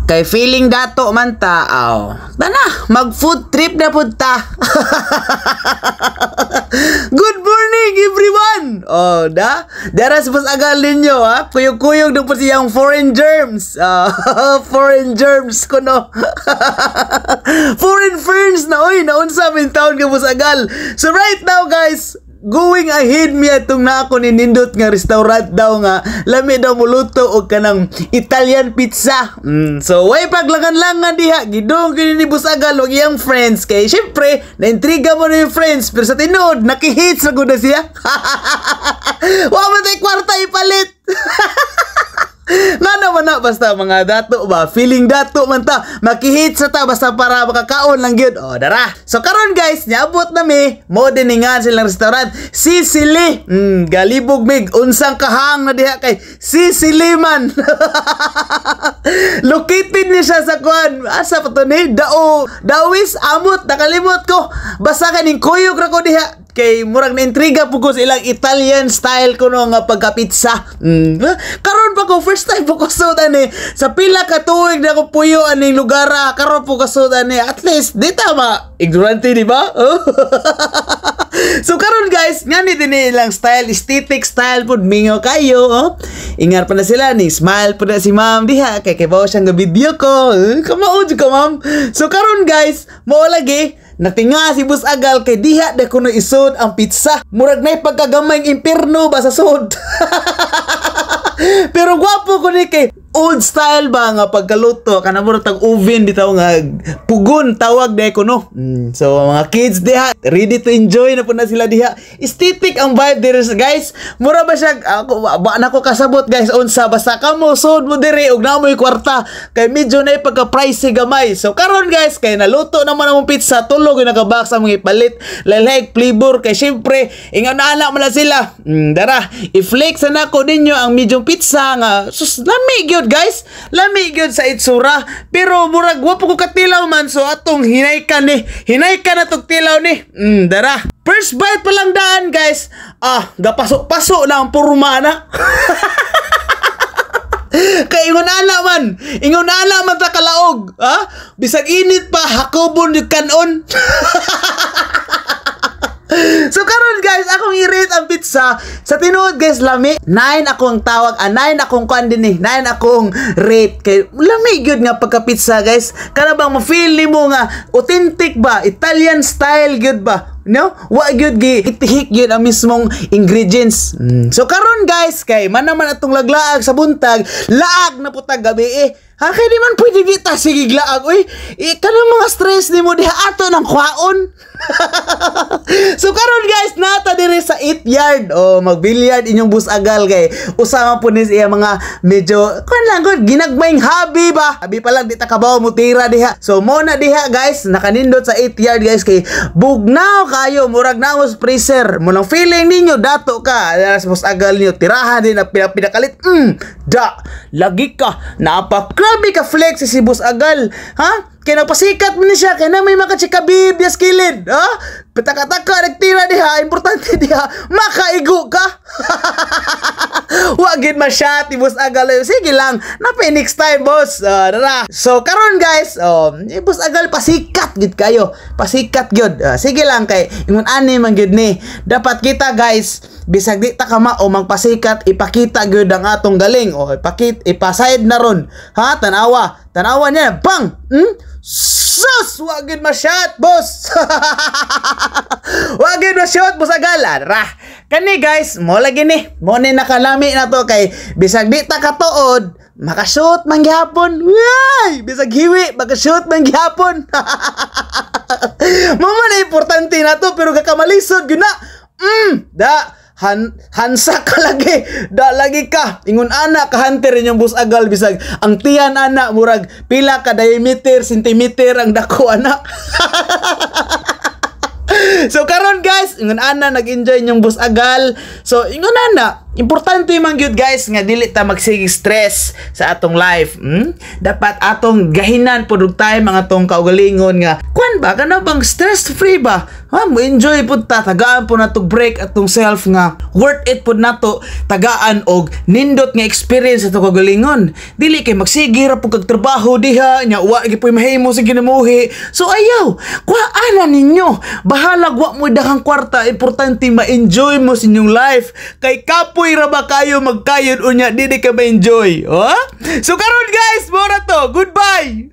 Kay feeling dato man ta, aw. Tana, mag food trip na pud ta. Good morning, everyone. Oh, da. Dara sa agal ninyo ha. Kuyog-kuyog na po siyang foreign germs. Ah, foreign germs kuno. Foreign ferns na oy, naunsa min taon ka agal. So right now, guys, going ahead mi atong na ako ni nindot nga restaurant daw nga lami daw muluto og kanang Italian pizza. So way paglangan-langan diha, gidong kini ni Busagal og iyang friends kay syempre naintriga mo na yung friends, pero sa tinuod nakihits ra gud na siya. Wa man tay kwarta ipalit. Nga naman na, basta mga dato ba, feeling dato man ta, makihit sa ta, basta para makakaon lang gyud. Oh, dara. So karon, guys, niabot na mi, mo diningan silang restaurant, Sicily. Galibog mig, unsang kahang na diha kay Sicily man. Located ni siya sa kuan, asa pa to ni? Dao, Dawis, Amot, nakalimot ko. Basta kaning kuyog ra ko diha kay murag na intriga po ko sa ilang Italian style kuno nga pagka-pizza. Karon pa ko first time po ko sud ani sa pila ka tuig na ko puyo aning lugar ah. Karon po ko sud ani, at least di ta ma ignorante, di ba? Oh. So karon, guys, ngani din ilang style, aesthetic style pud, mingo kayo, oh. Ingar pa na sila ni smile pud na si ma'am diha kay kay siyang ga video ko. Eh, kamao jud ka, ma'am. So karon, guys, mo lagi natinga si Bus Agal kay diha da kuno isod ang pizza. Murag nay pagkagamay impierno ba sa sud. Pero gwapo ko ni kay old style ba nga pagkaluto, kana murag tag oven bitaw nga pugon tawag dai kuno. So mga kids diha ready to enjoy na po na sila diha. Aesthetic ang vibe diri, guys. Mura ba siya ako ba na ko kasabot, guys, unsa, basta kamo sud mo diri og namoy kwarta kay medyo na pagka pricey gamay. So karon, guys, kay naluto naman ang pizza, tulog yung nakabox ang mga ipalit. Lalike flavor kay syempre ingon na anak mo na sila. Dara, i-flex na nako ninyo ang medium pizza nga sus lami gyud, guys. Lami gyud sa itsura. Pero murag wa ko katilaw man, so atong hinay ka ni. Hinay ka na tog tilaw ni. Dara. First bite pa lang daan, guys. Ah, gapaso-paso na ang porma na. Kay ingon ana man. Ingon ana man ta kalaog. Ha? Bisag init pa, hakobon yung kanon. So karon, guys, akong i-rate ang pizza. Sa tinuod, guys, lami. 9 akong tawag, ah, 9 akong kuan din eh. 9 akong rate kay lami gyud nga pagka pizza, guys. Kana bang ma-feel nimo nga authentic ba, Italian style gyud ba? No? Wa gyud gi itihik gyud ang mismong ingredients. So karon, guys, kay man naman atong laglaag sa buntag, laag na putag gabi eh. Ha, kay di man pwede di ta sige laag oy. Eh, kanang mga stress nimo diha ato nang kwaon. So karon, guys, nata diri sa 8 yard. Oh, magbilyard inyong bus agal kay usama po ni siya mga medyo kuan lang gud ginagmayng hobby ba. Abi pa lang di ta kabaw mo tira diha. So mo na diha, guys, nakanindot sa 8 yard, guys, kay bugnaw kayo, murag namos freezer. Mo nang feeling ninyo dato ka. Sa bus agal niyo tirahan din na pinakalit. Da lagi ka napak grabe ka flex si Boss Agal. Ha? Kaya nagpasikat mo ni siya, kaya na may makachikabib ya skilid. Ha? Pataka-taka, nagtira diha, importante diha, makaigo ka. Wagin ma-shot ni Boss Agal. Sige lang, napay next time, boss. Dara. So, karon, guys, oh, eh, Boss Agal, pasikat gid kayo. Pasikat gyud. Sige lang kay ingon ani man gyud ni. Dapat kita, guys, bisag di ta kama o magpasikat, ipakita gyud ang atong galing. O ipakit, ipaside na ron. Ha, tanawa. Tanawa niya, bang! Sus! Wagin ma-shot, boss! Wagin ma-shot, boss Agal. Ra. Kani, guys, mo lagi ni. Mo ni nakalami na to kay bisag di ta katuod, makashoot man gihapon. Way! Bisag hiwi, makashoot man gihapon. Mo man na importante na to, pero kakamalisod gyud na. Da han hansa ka lagi, da lagi ka ingon ana ka hunter inyong bus agal, bisag ang tiyan ana murag pila ka diameter centimeter ang dako ana. So karon, guys, ingon ana nag-enjoy inyong bus agal. So ingon ana Importante man gyud, guys, nga dili ta magsige stress sa atong life. Dapat atong gahinan pud og time ang atong kaugalingon nga kwan ba, kana bang stress free ba? Ha, mo enjoy pud ta, tagaan pud nato break atong self nga worth it pud nato tagaan og nindot nga experience atong kaugalingon. Dili kay magsige ra pud kag trabaho diha nya wa gyud mahimo sa kinabuhi. So ayaw, kuha ninyo. Bahalag wa mo daghang kwarta, importante ma-enjoy mo sa inyong life. Kay kapoy ra ba kayo magkayod unya dili ka ma-enjoy? Oh? So karon, guys, mao ra to. Goodbye.